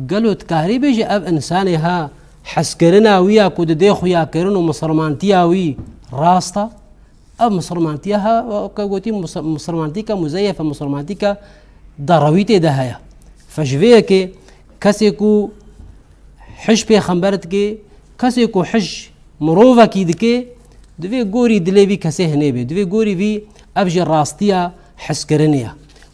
Gelo dikarî bêjî ev însanê ha hezkirina wî ya ku didê xuyakirin û misilmantiya wî rast e? Ev misilmantiya ha, weke gotî, mis-, misilmantîka muzeyef e, misilmantîka derewî tê de heye. Fe ji vê yekê kesê ku hij pêxember dike, kesê ku hij mirovekî dike, divê gorî dilê vî kesê hinê bê. Divê gorî vî ev jî rastiya hezkirinê ye.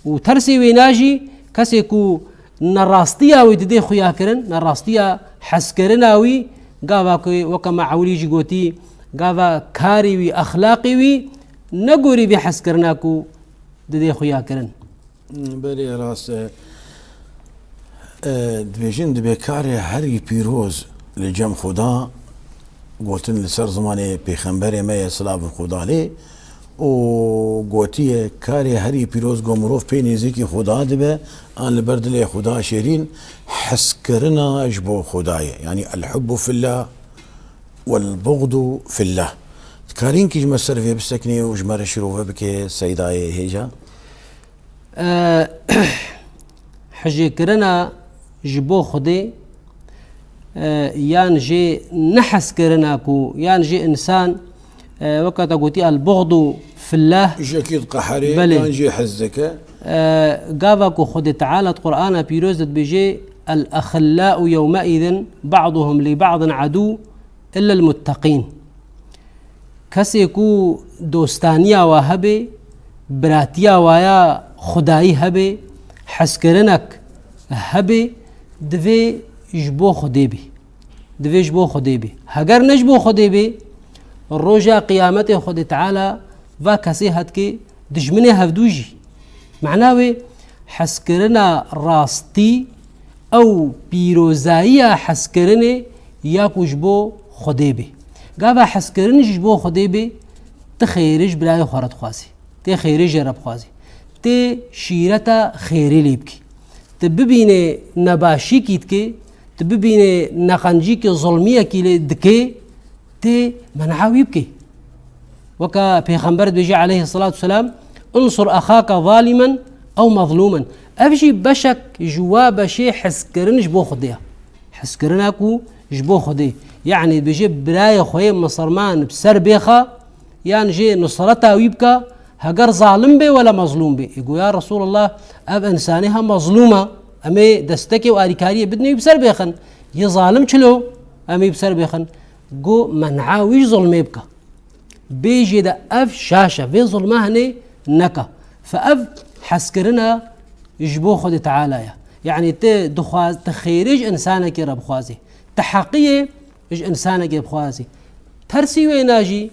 Û tersê wêna jî kesê ku nerastiya wî didê xuya kirin, nerastiya hezkirina wî, gava ku weke me ewilî jî gotî, gava karê wî, exlaqê wî negorî vê hezkirina ku didê xuya kirin. Belê, rast e. E, dibêjin, dibê karê herî pîroz li cem Xuda, gotin li ser zimanê Pêxemberê me ye, silavên Xuda lê, û gotiye, karê herî pîroz ku mirov pê nêzîkî Xuda dibe, an li ber dilê Xuda şêrîn, hezkirina ji bo Xuda ye. Yanî el-hubbu fillah wel-buxdu fillah. Dikarî hinkî ji me ser vê biseknî û ji me re şîrove bike, Seydayê hêja? E, hijêkirina ji bo Xwedê, e, yan jê nehezkirina ku, yan jê însan, e, weke te gotî, el-buxdu fillah. Jekî diqeherê, belê, yan jê hez dike. E, gava ku Xwedê Teala di Qur'ana Pîroz de dibêje, "El-axillau yewmeîzin ba'duhum li ba'din adû illa el-mutteqîn." Kesê ku dostaniya wa hebe, biratiya wa ya xwedayî hebe, hezkirinek hebe, divê ji bo Xwedê be. Divê ji bo Xwedê be. Heger ne ji bo Xwedê be, roja qiyametê Xwedê Teala va kesê hetke dijminê hevdû jî. Mena wê hezkirina rastî ew pîrozayiya hezkirinê ya ku ji bo Xwedê bê. Gava hezkirin jî ji bo Xwedê bê, ti xêrê ji birayê xwe re dixwazî. Tê xêrê jê re bixwazî. Tê şîreta xêrê lê bikî. Ti bibînê nebaşîkî dikê, ti bibînê neqencîkî, zulmiyekî lê dikê, tê men'a wî bikê. Weke Pêxember dibêje aleyhisselatu vesselam, "Unsur axaka zalimen ew mazlumen." Ev jî beşek ji wa beşê hezkirin ji bo Xwedê ye. Hezkirina ku ji bo Xwedê. Yanî dibêje birayê xwe yê misilman bi ser bêxe, yan jê nusreta wî bike, heger zalim bê wela mezlûm bê. Ê go ya Resulallah, ev însanê ha mezlûm e, em ê destekê û alîkariyê bidinê wî bi ser bêxin. Yê zalim çilo, em ê bi ser bêxin. Go men'a wî ji zulmê bike. Bê jê de ev şaş e, vê zulma hinê neke. Fe ev hezkirina ji bo Xwedê Teala ye. Yanî ti dixwaz-, ti xêrê ji însanekê re bixwazî. Ti heqiyê ji însanekê bixwazî. Tersî wêna jî,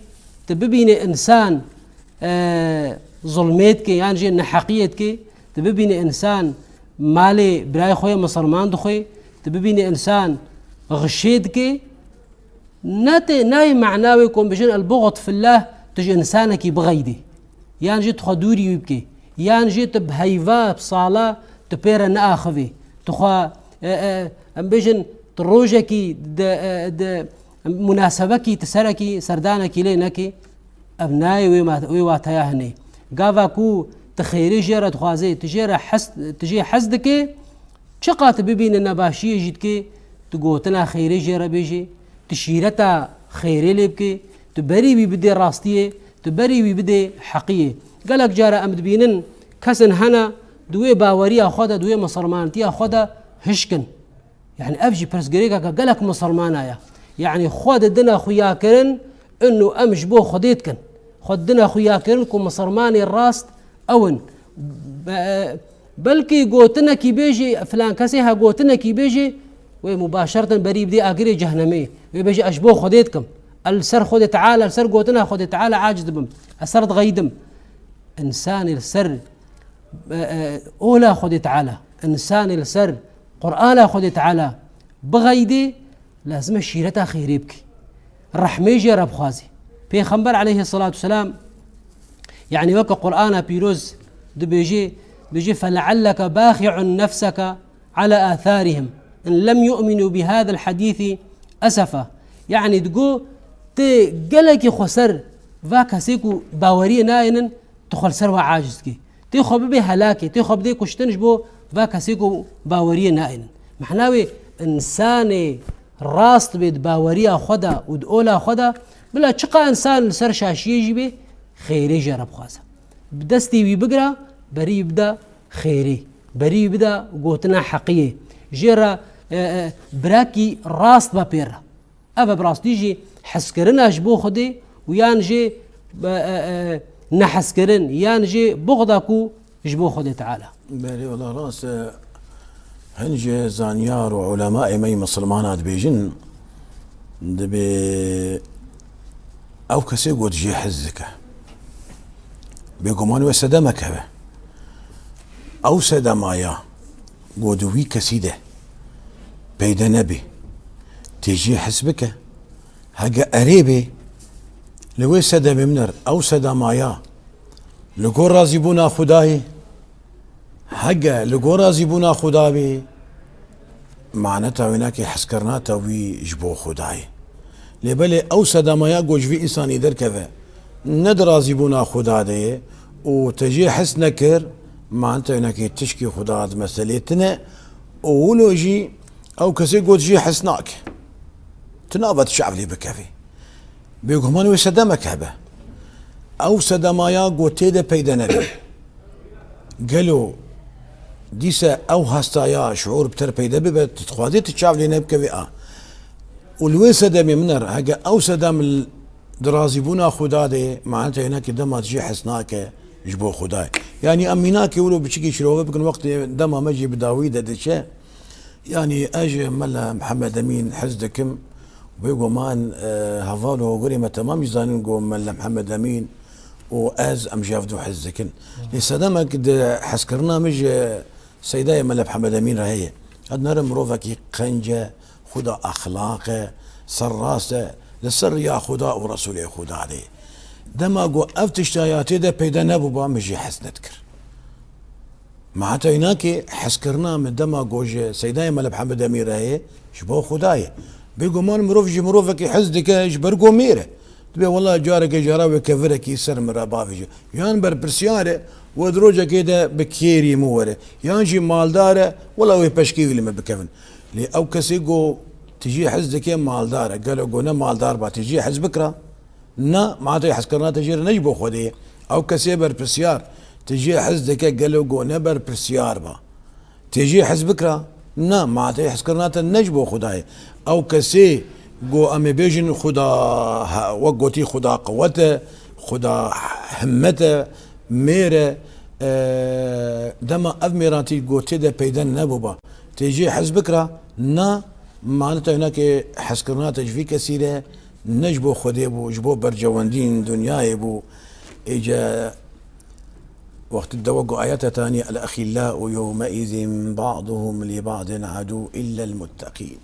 ti bibînê însan, e, zulmê dike, yan jê neheqiyê dike, ti bibînê însan malê birayê xwe yê misilman dixwe, ti bibînê însan xişê dike, Ne tê, nayê mena wê ku em bijin el-buxd fillah, tu ji însanekî bixeydî. Yan jî tu xwe dûrî wî bikê. Yan jî tu bi heyva, bi sala tu pê re neaxivî. Tu xwe, e, e, em bijin tu rojekî di, e, di munasebekî, tu serekî, serdanekî lê nekî. Ev nayê wê ma-, wê wateya hinê. Gava ku tu xêrê jê re dixwazê, tu jê re hez, tu jê hez dikê, Çiqa tu bibîne nebaşiyê jî dikê, tu gotina xêrê jê re bêjê, tu şîreta xêrê lê bikê, tu berî wî bidê rastiyê, tu berî wî bidê heqiyê. Gelek cara em dibînin kesên hene di wê baweriya xwe de, di wê misilmantiya xwe de hişk in. Yanî ev jî pirsgirêkeke gelek misilmana ye. Yanî xwe didine xuyakirin, inu em ji bo Xwedê dikin. Xwe didine xuyakirin ku misilmanê rast ew in. Be-, belkî gotinekî bêjî, filan kesê ha gotinekî bêjî, wê mubaşerten berî bidê agirê cehnemê. Wê bêjî, "Ez ji bo Xwedê dikim. Ez li ser Xwedê Teala, li ser gotina Xwedê Teala aciz dibim. Ez ser dixeyidim." Însanê li ser, e, e, ola Xwedê Teala, însanê li ser Qur'ana Xwedê Teala bixeyidê, lazim e şîreta xêrê bikî. Rehmê jê re bixwazî. Pêxember aleyhisselatu vesselam, yanî weke Qur'ana pîroz dibêjê, dibêjê, "Felealleke bâxi'un nefseke ala âthârihim in lem yu'minû bihâzel hadîsî esefa." Yanî digo, tê gelekî xweser va kesê ku baweriyê nayênin, tu xwe li ser wa aciz dikî. Tê xwe bibê helakê, tê xwe bidê kuştin ji bo va kesê ku baweriyê naînin. Mehna wê, însanê rast bê di baweriya xwe de û di ola xwe de, bila çiqa însan li ser şaşiyê jî bê, xêrê jê re bixwaze. Bi destê wî bigira, berî wî bide xêrê. Berî wî bide gotina heqiyê. Jê re, e, e, birakî rast be pê re. Ev e bi rastî jî hezkirina ji bo Xwedê û yan jî, e, e, e, nehezkirin, yan jî buxda ku ji bo Xwedê Teala. Belê, wela rast e. Hin ji zanyar û ulemayê me yê misilmana dibêjin, dibê ew kesê ku dijê hez dike, bêguman wê sedemek hebe. Ew sedema ya ku di wî kesî de peyde nebê, tê jê hez bike, hege erê bê, li wê sedemê min er, ew sedema ya li gor razîbûna Xwedayê, hege li gor razîbûna Xuda bê, maneta wê nake hezkirina te wî ji bo Xuda ye. Lê belê ew sedema ya ku ji vî însanî derkeve, ne di razîbûna Xuda de ye û te jê hez nekir, maneta wê nake tişkî Xuda di meselê tine û wilo jî ew kesê ku dijê hez nake. Tu nabe tu çav lê bikevî. Bêguman wê sedemek hebe. Ew sedema ya ku tê de peyde nebe. Gelo dîse ew hasta ya şiûr bi te re peyde bibe, tu dixwazî tu çav lê nebikevî a. Û li wê sedemê min er, hege ew sedem l-, di razîbûna Xuda de, maneta wê nake dema dijê hez nake ji bo Xuda ye. Yanî em mînakê wilo biçikî şirove bikin, wextê dema me jî bi dawî de diçe, Yanî ez ji Mela Mihemed Emîn hez dikim. Bêguman, e, heval û hogirê me temam jî zanin ku Mela Mihemed Emîn û ez em ji hev du hez dikin. Lê sedemek di hezkirina min ji Seydayê Mela Mihemed Emîn re heye. Ednere mirovekî qenc e, xwe da exlaq e, serrast e, li ser riya Xuda û Resûlê Xuda de. Dema ku ev tişta ya tê de peyde nebûba, min jî hez nedikir. Ma heta wî nake hezkirina min dema ku ji Seydayê Mele Mihemed Emîn re heye, ji bo Xuda ye. Bêguman mirov ji mirovekî hez dike ji ber ku mêr e. Dibê wela careke cara wê kevirekî ser min re bavêje. Yan berpirsiyar e, we di rojekê de bi kêrî min were. Yan jî maldar e, wela wê peşkê wî li min bikevin. Lê ew kesê ku tu jê hez dike maldar e. Gelo ku ne maldar ba, tu jê hez bikira? Na, ma te hezkirina te jê re ne ji bo Xwedê ye. Ew kesê berpirsiyar, tu jê hez dike gelo ku ne berpirsiyar ba. Tê jê hez bikira? Na, ma te hezkirina te ne ji bo Xuda ye. Ew kesê ku em ê bêjin Xuda, he, wek gotî Xuda qiwet e, Xuda himmet e, mêr e, e, dema ev mêrantî ku tê de peyde nebûba. Tê jê hez bikira? Na, maneta wê nake hezkirina te ji vî kesî re ne ji bo Xwedê bû, ji bo bercewendîn dinyayê bû. Êce wextî de wek ayeta tanî, "El-exîllâ'u yewmeîzîn ba'duhum li ba'din adû illel-mutteqîn."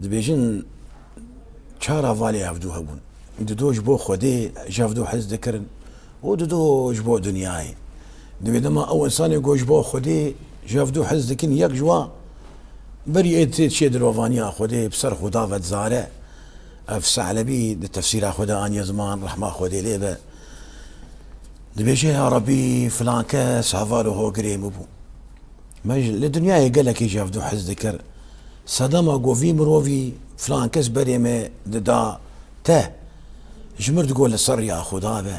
Dibêjin çar hevalê hevdû hebûn. Dido ji bo Xwedê ji hevdû hez dikirin û dido ji bo dinyayê. Dibê dema ew însanê ku ji bo Xwedê ji hevdû hez dikin, yek ji wan berî ê tê çê dilovaniya Xwedê bi ser Xuda vedizare. Ev Selebî di tefsîra xwe de aniye ziman, rehma Xwedê lê be. Dibêje, ya Rebî, filan kes heval û hogirê min bû. Me ji, li dinyayê gelekî ji hevdû hez dikir. Sedema ku vî mirovî filan kes berê me dida te, ji mir digot li ser riya Xuda be.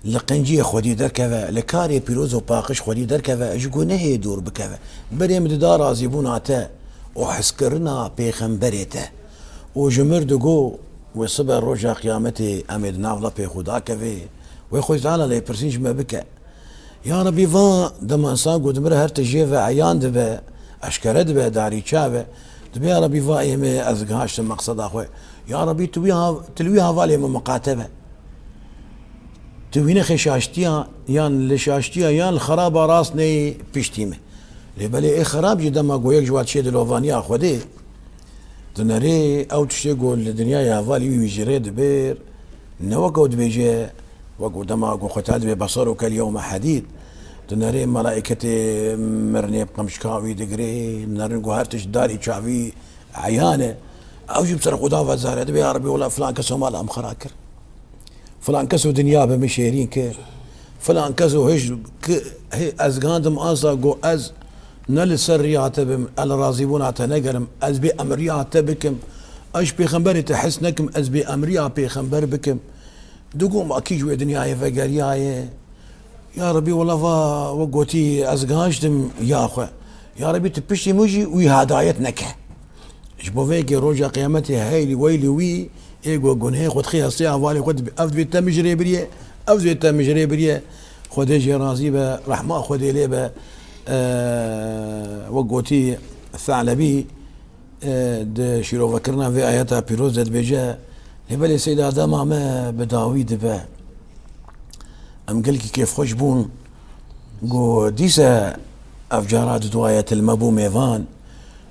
Li qenciyê Xwedî derkeve, li karê pîroz û paqij Xwedî derkeve, ji gunehê dûr bikeve. Berê min dida razîbûna te û hezkirina pêxemberê te. Û ji mir digot, wê sibe roja qiyametê em ê di nav lepê Xuda kevê. Wê Xwedî Teala lêpirsîn ji me bike. Ya Rebî, va dema însan ku di mir her tijê ve eyan dibe, eşkere dibe, darî çav e, dibê ya Rebî, va ê me ez gihaştim meqseda xwe. Ya Rebî, tu wî hav-, tu li wî hevalê min miqate be. Tu wî nexê şaştiya, yan li şaştiya, yan li xeraba rast neyê piştî me. Lê belê ê xerab jî dema ku yek ji wan çê dilovaniya Xwedê, dinerê ew tiştê ku li dinyayê hevalî wî jê re dibêr, ne wek ew dibêje, wek dema ku Xwedê dibê, "Besarukel yewme hedîd." Dinerê melaîketê mirinê bi qamçika wî digirê, dinerin ku her tişt darî çavî eyan e. Ew jî bi ser Xuda vedizare, dibê, "Ya Rebî, wela filan keso mala min xera kir. Filan keso dinya bi min şêrîn kir. Filan keso hêj ki-, hê-, ez gihandim ansa ku ez ne li ser riya te bim, ez li razîbûna te negerim, ez bê emriya te bikim. Ez ji pêxemberê te hez nekim, ez bê emriya pêxember bikim." Digo, ma kî ji wê dinyayê vegeriyaye? Ya Rebî, wela va we gotî, ez gihaştim ya xwe. Ya Rebî, tu piştî min jî wî hedayet neke. Ji bo vê yekê roja qiyametê heylî weylî wî ê ku gunehê xwe dixê hestê hevalê xwe dibê, ev dibê te min ji rê biriye, ev dibê te min ji rê biriye. Xwedê jê razî be, rehma Xwedê lê be. E, wek gotî Thalebî, e, di şîrovekirina vê ayeta pîroz de dibêje, lê belê Seyda dema me bi dawî dibe. Em gelkî kêfxweş bûn. Got, dîse ev cara diduwaye til me bû mêvan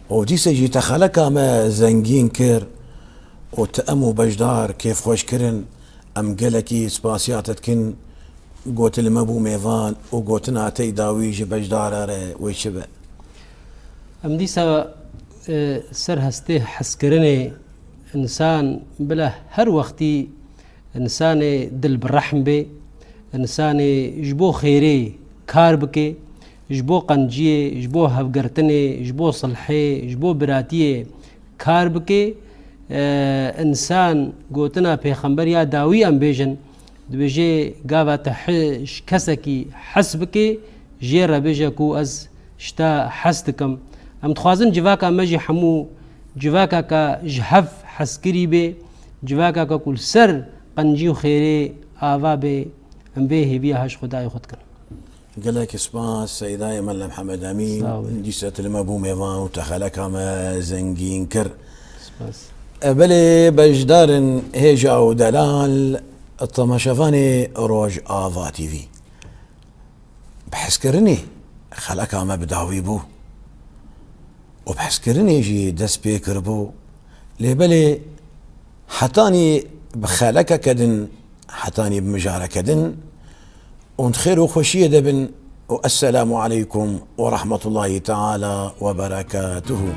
û dîse jî te xeleka me zengîn kir û ti em û beşdar kêfxweş kirin. Em gelekî spasiya te dikin. Got, li me bû mêvan û gotina te yî dawî ji beşdara re wê çi be? Em dîsa, e, ser hestê hezkirinê însan bila her wextî însanê dil bi rehm bê, însanê ji bo xêrê kar bike, ji bo qenciyê, ji bo hevgirtinê, ji bo silhê, ji bo biratiyê kar bike. E, însan gotina pêxember ya dawî em bêjin, dibêje, gava te hi-, ji kesekî hes bike, jê re bêje ku ez ji te hes dikim. Em dixwazin civaka me jî hemû civakeke ji hev hezkirî bê, civakeke ku li ser qencî û xêrê ava bê. Em vê hêviya ha ji Xwedayê xwe dikin. Gelek spas Seydayê me li Mihemed Emîn. Sağ ol. Dîsa tu li me bû mêvan û te xeleka me zengîn kir. Spas. E, belê beşdarin hêja û delal, temaşevanê Rojava T V. Bi hezkirinê xeleka me bi dawî bû û bi hezkirinê jî dest pê kiribû. Lê belê hetanî bi xelekeke din, hetanî bi mijareke din, hûn di xêr û xweşiyê de bin û esselamu aleykum û rehmetullahî teala we berekatuhu.